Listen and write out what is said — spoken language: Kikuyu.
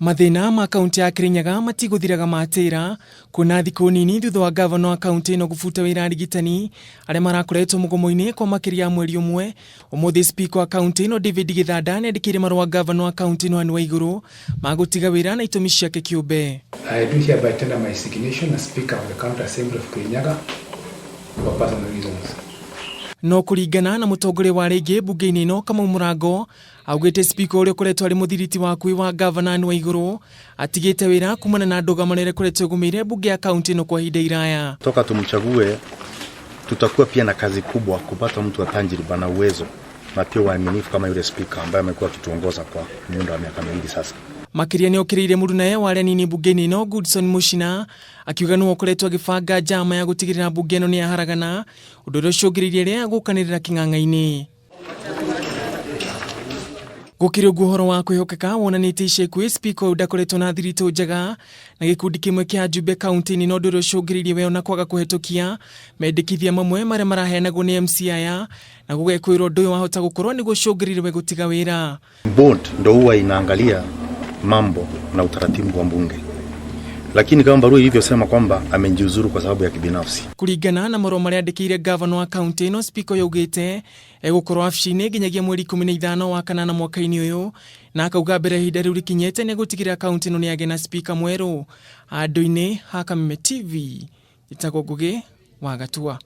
Mathĩna ma kaunti ya Kirinyaga matigũthiraga matĩra kuona thikũ nini thutha wa gavana wa kaunti ĩno gũbuta wĩra arigitani arĩa marakoretwo mũgomo-inĩ kwa makĩria ya mweri ũmwe. Ũmũthĩ spika wa kaunti ĩno David Gĩthanda nĩandĩkĩire marũa gavana wa kaunti ĩno Anne Waigũrũ ma gũtiga wĩra na itũmi ciake kĩũmbe. I do hereby tender my resignation as Speaker of the County Assembly of Kirinyaga for personal reasons. No kũringana na mũtongoria wa rĩngĩ mbunge-inĩ ĩno Kamau Mũrango, augĩte spika ũrĩa ũkoretwo arĩ mũthiriti wa hakuhĩ wa gavana Anne Waigũrũ atigĩte wĩra kumana na ndũgamano ĩrĩa ĩkoretwo ĩgũmĩire mbunge ya kaunti ĩno kwa ihinda iraya. Toka tumchague, tutakuwa pia na kazi kubwa kupata mtu wa tajriba na uwezo na pia uaminifu kama yule spika ambaye amekuwa akituongoza kwa muda wa miaka 2 sasa. Makĩria nĩ okĩrĩire mũrunae wa arĩa anini mbunge-inĩ ĩno Goodson Muchina, akiuga nĩwe ũkoretwo agĩbanga njama ya gũtigĩrĩra mbunge ĩno nĩ yaharagana, ũndũ ũrĩa ũcũngĩrĩirie arĩa gũkanĩrĩra kĩng'ang'a-inĩ. Gũkĩrĩ ũguo, ũhoro wa kwĩhokeka wonanĩtie ica ikuhĩ spika ũyũ ndakoretwo na thiritũ njega na gĩkundi kĩmwe kĩa njumbe kaunti-inĩ, na ũndũ ũrĩa ũcũngĩrĩirie we ona kwaga kũhetũkia mendekithia mamwe marĩa maraheanagwo nĩ MC aya, na gũgekwĩrwo ũndũ ũyũ wahota gũkorwo nĩguo ũcũngĩrĩirie we gũtiga wĩra. Board ndo huwa inaangalia mambo na utaratibu wa mbunge, lakini kama barua ilivyosema kwamba amejiuzuru kwa sababu ya kibinafsi. Kũringana na marũa marĩa andĩkĩire gavana wa kaunti ĩno, spika ũyũ augĩte egũkorwo wabici-inĩ nginyagia mweri 15 wa kanana mwaka-inĩ ũyũ, na akauga mbere ihinda rĩu rĩkinyĩte nĩ gũtigĩrĩra kaunti ĩno nĩ yagĩa na spika mwerũ. Handũ-inĩ ha Kameme TV, njĩtagwo Ngũgĩ wa Gatua.